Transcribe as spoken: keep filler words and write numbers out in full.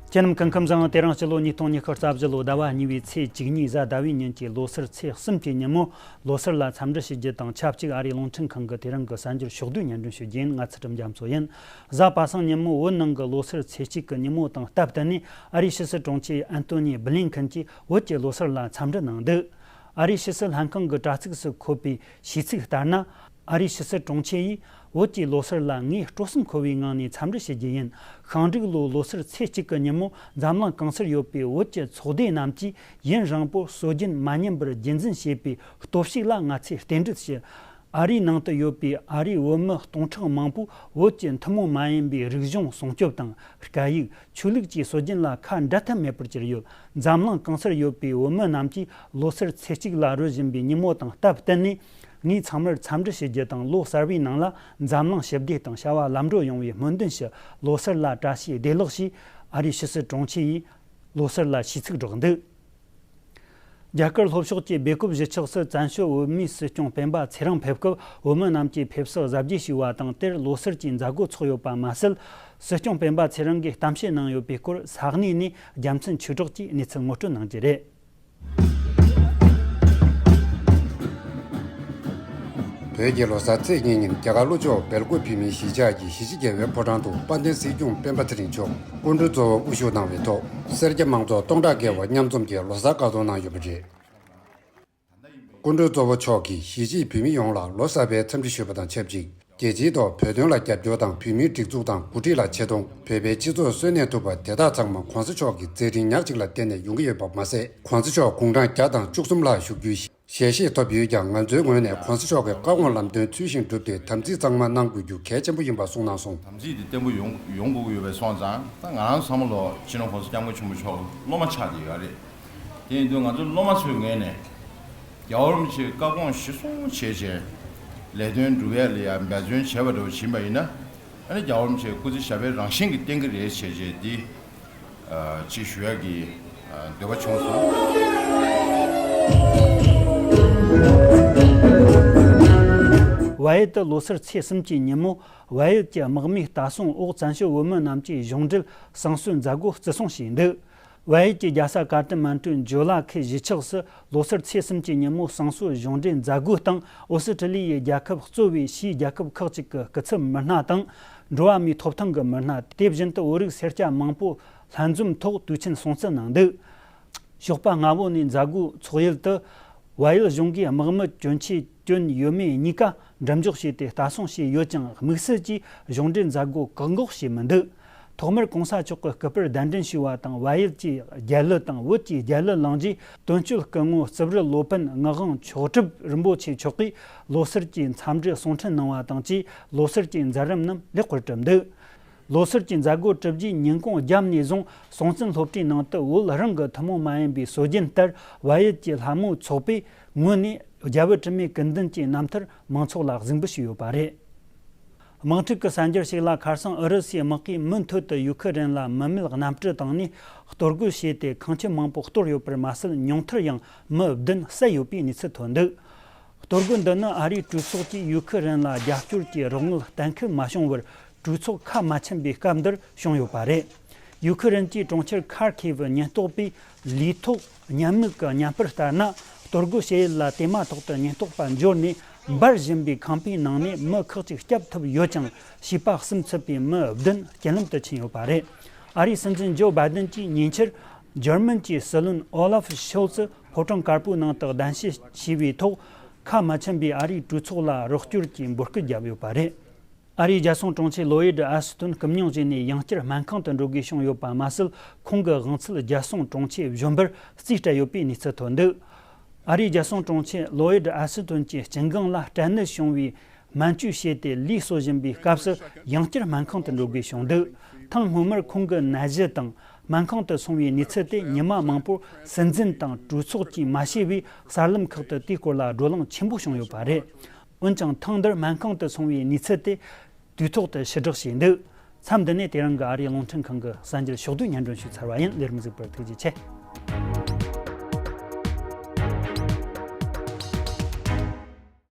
ཁྱེད་རྣམས་སྐུ་ཁམས་བཟང་། དེ་རིང་སྤྱི་ལོ་ཉིས་སྟོང་ཉི་ཤུ་རྩ་བཞི་ལོ་ཟླ་བ་གཉིས་པའི་ཚེས་བཅུ་གཉིས་གཟའ་ཟླ་བའི་ཉིན་གྱི་ལོ་སར་ཚེས་གསུམ་གྱི་ཉིན་མོ། ལོ་སར་ལ་འཚམས་འདྲི་ཞུ་རྒྱུ་དང་ཆབས་ཅིག་ཨ་རིའི་རླུང་འཕྲིན་ཁང་གི་དེ་རིང་གི་གསར་འགྱུར་ཕྱོགས་བསྡུས་སྙན་སྒྲོན་ཞུ་རྒྱུ་ཡིན། ང་ཚུལ་ཁྲིམས་རྒྱ་མཚོ་ཡིན། གཟའ་པ་སངས་ཉིན་མོ་བོད་ནང་གི་ལོ་སར་ཚེས་གཅིག་གི་ཉིན་མོ་དང་སྟབས་བསྟུན་ནས། ཨ་རིའི་ཕྱི་སྲིད་དྲུང་ཆེ་ཨན་ཏོ་ནི་བྷི་ལིན་ཁིན་གྱིས་བོད་ཀྱི་ལོ་སར་ལ་འཚམས་འདྲི་གནང་འདུག་ཨ་རིའི་ཕྱི་སྲིད་ལྷན་ཁང་གི་དྲ་ཚིགས་སུ་འཁོད་པའི་ཤིས་ཚིག་ལྟར་ན། ཨ་རིའི་ཕྱི་སྲིད་དྲུང་ཆེ་ཡིས། བོད་ཀྱི་ལོ་སར་ལ་ངས་སྤྲོ་སེམས་འཁོལ་བའི་ངང་ནས་འཚམས་འདྲི་ཞུ་རྒྱུ་ཡིན། ཤིང་འབྲུག་ལོའི་ལོ་སར་ཚེས་གཅིག་གི་ཉིན་མོ། འཛམ་གླིང་གང་སར་ཡོད་པའི་བོད་ཀྱི་ཚོགས་སྡེ་རྣམས་ཀྱིས་ཡུན་རིང་པོར་སྲོལ་རྒྱུན་མ་ཉམས་པར་རྒྱུན་འཛིན་བྱས་པའི་སྟོབས་ཤུགས་ལ་ང་ཚོས་རྟེན་འབྲེལ་ཞུ། ཨ་རིའི་ནང་དུ་ཡོད་པའི་ཨ་རིའི་བོད་མི་སྟོང་ཕྲག་མང་པོས་བོད་ཀྱི་ཐུན་མོང་མ་ཡིན་པའི་རིག་གཞུང་སྲུང་སྐྱོབ་དང་། སྐད་ཡིག་ཆོས་ལུགས་ཀྱི་སྲོལ་རྒྱུན་ལ་ཁ་འབྲལ་ཐབས་མེད་པར་གྱུར་ཡོད། འཛམ་གླིང་གང་སར་ཡོད་པའི་བོད་མི་རྣམས་ཀྱིས་ལོ་སར་ཚེས་གཅིག་ལ་རོལ་བཞིན་པའི་ཉིན་མོ་དང་སྟབས་བསྟུན་ནས། ངས་ཚང་མར་འཚམས་འདྲི་ཞུ་རྒྱུ་དང་། ལོ་གསར་བའི་ནང་ལ་འཛམ་གླིང་ཞི་བདེ་དང་བྱ་བ་ལམ་འགྲོ་ཡོང་བའི་སྨོན་འདུན་ཞུ། ལོ་སར་ལ་བཀྲ་ཤིས་བདེ་ལེགས་ཞེས་ཨ་རིའི་ཕྱི་སྲིད་དྲུང་ཆེ་ཡིས་ལོ་སར་ལ་ཤིས་ཚིག་སྒྲོག་འདུག་རྒྱ་གར་ལྷོ་ཕྱོགས་ཀྱི་སྦེལ་ཀོབ་གཞིས་ཆགས་སུ་བཙན་བྱོལ་བོད་མིའི་སྲིད་སྐྱོང་སྤེན་པ་ཚེ་རིང་ཕེབས་སྐབས། བོད་མི་རྣམས་ཀྱིས་ཕེབས་བསུ་གཟབ་རྒྱས་ཞུས་པ་དང་། དེར་ལོ་སར་གྱི་མཛད་སྒོ་ཚོགས་ཡོད་པ་མ་ཟད། སྲིད་སྐྱོང་སྤེན་པ་ཚེ་རིང་གིས་གཏམ་བཤད་གནང་ཡོད་པའི་སྐོར་ས་གནས་ནས་རྒྱལ་མཚན་ཆོས་གྲགས་ཀྱིས་གནས་ཚུལ་ངོ་སྤྲོད་གནང་རྒྱུ་རེད། བོད་ཀྱི་ལོ་གསར་ཚེས་གཉིས་ཉིན། རྒྱ་གར་ལྷོ་ཕྱོགས་སྦེལ་ཀོབ་བོད་མིའི་གཞིས་ཆགས་ཀྱི་གཞིས་བྱེས་རྒྱལ་བའི་ཕོ་བྲང་དུ་དཔལ་ལྡན་སྲིད་སྐྱོང་སྤེན་པ་ཚེ་རིང་མཆོག་སྐུ་མགྲོན་གཙོ་བོར་དབུ་བཞུགས་གནང་བའི་ཐོག་སེར་སྐྱ་མང་ཚོགས་སྟོང་ཕྲག་བརྒལ་བ་མཉམ་འཛོམས་ཀྱིས་ལོ་གསར་དགའ་སྟོན་གནང་ཡོད་པ་རེད། སྐུ་མགྲོན་གཙོ་བོ་མཆོག་གིས་གཞིས་བྱེས་བོད་མི་ཡོངས་ལ་ལོ་གསར་པའི་འཚམས་འདྲི་ཞུས་པ་དང་ཆབས་ཅིག་རྒྱལ་སྤྱིའི་ཐོག་བོད་དོན་ལ་རྒྱབ་སྐྱོར་དང་། བོད་མིའི་སྒྲིག་འཛུགས་དང་འགོ་ཁྲིད་ལ་ཆེ་མཐོང་། བོད་པའི་སྤྱི་ཚོགས་གསོན་གནས་ཐུབ་པ་དེ་དག་ཚང་མ་གོང་ས་མཆོག་གི་མཛད་འཕྲིན་ཉག་གཅིག་ལ་བརྟེན་ནས་ཡོང་གི་ཡོད་པ་མ་ཟད། གོང་ས་མཆོག་དགུང་གྲངས་བརྒྱ་དང་བཅུ་གསུམ་ལ་བཞུགས་རྒྱུའི་ཞལ་བཞེས་ཐོབ་ཡོད་ཀྱང་། ང་ཚོའི་ངོས་ནས་གོང་ས་མཆོག་གི་བཀའ་དགོངས་ལམ་སྟོན་ཚུལ་བཞིན་བསྒྲུབས་ཏེ། དམ་ཚིག་གཙང་མ་གནང་དགོས་རྒྱུ་གལ་ཆེན་པོ་ཡིན་པ་གསུངས་གནང་སོང་། དམ་ཚིག་དེ་བརྟན་པོ་ཡོང་ཡོང་དགོས་ཀྱི་ཡོད་པ་སོང་ཙང་། ད་ང་རང་བསམ་བློ་ལོ་སྤྱི་ནོར་གོང་ས་སྐྱབས་མགོན་ཆེན་པོ་མཆོག་སློབ་མ་ཆགས་བསྡད་ཡོད་རེད། དེ་ཡིན་དུས་ང་ཚོ་སློབ་མ་ཚོའི་ངོས་ནས་རྒྱལ་བ་རིན་པོ་ཆེའི་བཀའ་དགོངས་གཞིར་བཟུང་བྱས་བྱས་ལས་དོན་སྒྲུབ་ཡ་ལ་ཡ་འབད་བརྩོན་བྱས་པ་འདྲ་བོ་ཕྱིན་པ་ཡིན་ན། ཨ་ནི་རྒྱལ་བ་རིན་པོ་ཆེའི་སྐུ་ཚེ་ཞབས་པད་རང་བཞིན་གྱིས་བརྟན་གྱི་རེད་བྱས་བྱས་འདི་ཅིག་ཞུ་ཡ་གི་འདོད་པ་བྱུང་སོང་། བལ་ཡུལ་དུ་ལོ་སར་ཚེས་གསུམ་གྱི་ཉིན་མོ། བལ་ཡུལ་གྱི་དམག་མིའི་ལྟ་སྲུང་འོག་བཙན་བྱོལ་བོད་མི་རྣམས་ཀྱིས་གཞུང་འབྲེལ་བསང་གསོལ་མཛད་སྒོ་བརྩི་སྲུང་བྱས་འདུག་བལ་ཡུལ་གྱི་རྒྱལ་ས་ཀ་ཏི་མན་ཀྲུའུ་ཇོ་ལ་ཁའི་གཞིས་ཆགས་སུ་ལོ་སར་ཚེས་གསུམ་གྱི་ཉིན་མོ་བསང་གསོལ་གཞུང་འབྲེལ་མཛད་སྒོའི་སྟེང་། ཨོ་སི་ཁྲི་ལི་ཡའི་རྒྱལ་ཁབ་གཙོས་པའི་ཕྱིའི་རྒྱལ་ཁབ་ཁག་ཅིག་གི་སྐུ་ཚབ་མི་སྣ་དང་། འགྲོ་བ་མིའི་ཐོབ་ཐང་གི་མི་སྣ། དེ་བཞིན་དུ་བོད་རིགས་སེར་སྐྱ་མང་པོ་ལྷན་འཛོམས་ཐོག་དུས་ཆེན་སྲུང་བརྩི་གནང་འདུག་ཞོགས་པ་སྔ་བོ་ནས་མཛད་སྒོའི་ཚོགས་ཡུལ་དུ། བལ་ཡུལ་གཞུང་གིས་དམག་མི་གྱོན་ཆས་གྱོན་ཡོད་མེད་གཉིས་ཀ་འགྲེམས་འཇོག་བྱས་ཏེ་ལྟ་སྲུང་བྱས་ཡོད་ཀྱང་། དམིགས་བསལ་གྱིས་གཞུང་འབྲེལ་མཛད་སྒོ་བཀག་འགོག་བྱས་མི་འདུག་ཐོག་མར་གོང་ས་མཆོག་གི་སྐུ་པར་གདན་འདྲེན་ཞུས་པ་དང་། བལ་ཡུལ་གྱི་རྒྱལ་གླུ་དང་བོད་ཀྱི་རྒྱལ་གླུ་བླངས་རྗེས། དོན་གཅོད་སྐུ་ངོ་རྩིབས་རི་ལོ་པཎ་ངག་དབང་མཆོག་གྲུབ་རིན་པོ་ཆེ་མཆོག་གིས་ལོ་སར་གྱི་འཚམས་འདྲི་གསུང་འཕྲིན་གནང་བ་དང་བཅས། ལོ་སར་གྱི་མཛད་རིམ་རྣམས་ལེགས་པར་གྲུབ་འདུག་ལོ་སར་གྱི་མཛད་སྒོ་གྲུབ་རྗེས་ཉིན་གུང་རྒྱབ་ནས་བཟུང་། སྲོང་བཙན་སློབ་གྲྭའི་ནང་དུ་བོད་རང་གི་ཐུན་མོང་མ་ཡིན་པའི་སྲོལ་རྒྱུན་ལྟར། བལ་ཡུལ་གྱི་ལྷ་མོའི་ཚོགས་པས་ངོས་ནས་རྒྱལ་བུ་དྲི་མེད་ཀུན་ལྡན་གྱི་རྣམ་ཐར་མང་ཚོགས་ལ་གཟིགས་འབུལ་ཞུས་ཡོད་པ་རེད། དམག་འཁྲུག་གི་གསར་འགྱུར་ཞིག་ལ། ཁ་སང་ཨུ་རུ་སུའི་དམག་གིས་མུ་མཐུད་དུ་ཡུ་ཁུ་རེན་ལ་མུ་མེད་གནམ་གྲུ་བཏང་ནས་གཏོར་རྒོལ་བྱས་ཏེ། ཁང་ཆུང་མང་པོ་གཏོར་ཡོད་པར་མ་ཟད། ཉུང་མཐར་ཡང་མི་བདུན་བསད་ཡོད་པའི་གནས་ཚུལ་ཐོན་འདུག་གཏོར་རྒོལ་འདི་ནི་ཨ་རིའི་གྲོས་ཚོགས་ཀྱིས་ཡུ་ཁུ་རེན་ལ་རྒྱབ་སྐྱོར་གྱི་རོགས་དངུལ་གཏན་འཁེལ་མ་བྱུང་བར། གྲོས་ཚོགས་ཁ་མ་ཕྱིན་པའི་སྐབས་འདིར་བྱུང་ཡོད་པ་རེད། ཡུ་ཁུ་རེན་གྱི་གྲོང་ཁྱེར་ཁར་ཁེ་བུ་ཉེན་རྟོག་པས་ལུས་ཐོག་ཉམས་མྱོང་གི་སྙན་ཕུར་ལྟར་ན། གཏོར་རྒོལ་བྱེད་ཡུལ་ལ་དེ་མ་ཐག་ཏུ་ཉེན་རྟོག་པ་འབྱོར་ནས། འབར་བཞིན་པའི་ཁང་པའི་ནང་ནས་མི་ཁག་ཅིག་བསྐྱབས་ཐུབ་ཡོད་ཀྱང་། བྱིས་པ་གསུམ་ཚུད་པའི་མི་བདུན་རྐྱེན་ལམ་དུ་ཕྱིན་ཡོད་པ་རེད། ཨ་རིའི་སྲིད་འཛིན་ཇོ་བྷའི་ཏིན་གྱིས་ཉེ་ཆར། འཇར་མན་གྱི་སྲིད་བློན་ཨོ་ལ་ཧྥ་ཤོལ་ཙི་ཕོ་བྲང་དཀར་པོའི་ནང་དུ་གདན་ཞུ་བྱས་པའི་ཐོག་ཁ་མ་ཕྱིན་པའི་ཨ་རིའི་གྲོས་ཚོགས་ལ་རོགས་སྐྱོར་གྱི་འབོད་སྐུལ་བརྒྱབ་ཡོད་པ་རེད། ཨ་རིའི་རྒྱལ་སྲུང་དྲུང་ཆེ་ལོ་ཡིད་ཨ་སི་ཏོན་སྐུ་མྱོང་བྱས་ནས་ཡང་བསྐྱར་སྨན་ཁང་དུ་འགྲོ་དགོས་བྱུང་ཡོད་པ་མ་ཟད། ཁོང་གི་དབང་ཚད་རྒྱལ་སྲུང་དྲུང་ཆེ་གཞོན་པར་རྩིས་སྤྲད་ཡོད་པའི་གནས་ཚུལ་ཐོན་འདུག་ཨ་རིའི་རྒྱལ་སྲུང་དྲུང་ཆེ་ལོ་ཡིད་ཨ་སི་ཏོན་གྱི་སྤྱི་འགན་ལ་སྐྲན་ནད་བྱུང་བའི་སྨན་བཅོས་བྱས་ཏེ་ལུས་གསོ་བཞིན་པའི་སྐབས་སུ། ཡང་བསྐྱར་སྨན་ཁང་དུ་འགྲོ་དགོས་བྱུང་འདུག་ཐེངས་སྔོན་མར་ཁོང་གི་ནད་གཞི་དང་སྨན་ཁང་དུ་སོང་བའི་གནས་ཚུལ་དེ་ཉི་མ་མང་པོར་སྲིད་འཛིན་དང་གྲོས་ཚོགས་ཀྱིས་མ་ཤེས་པས། གསར་ལམ་ཁག་ཏུ་དེའི་སྐོར་ལ་བགྲོ་གླེང་ཆེན་པོ་བྱུང་ཡོད་པ་རེད། འོན་ཀྱང་། ཐེངས་འདིར་སྨན་ཁང་དུ་སོང་བའི་གནས་ཚུལ་དེ་དུས་ཐོག་ཏུ་ཕྱིར་བསྒྲགས་བྱས་འདུག་མཚམས་འདི་ནས་དེ་རིང་གི་ཨ་རིའི་རླུང་འཕྲིན་ཁང་གི་གསར་འགྱུར་ཕྱོགས་བསྡུས་སྙན་སྒྲོན་ཞུས་ཚར་བ་ཡིན། ལས་རིམ་གཟིགས་པར་ཐུགས་རྗེ་ཆེ།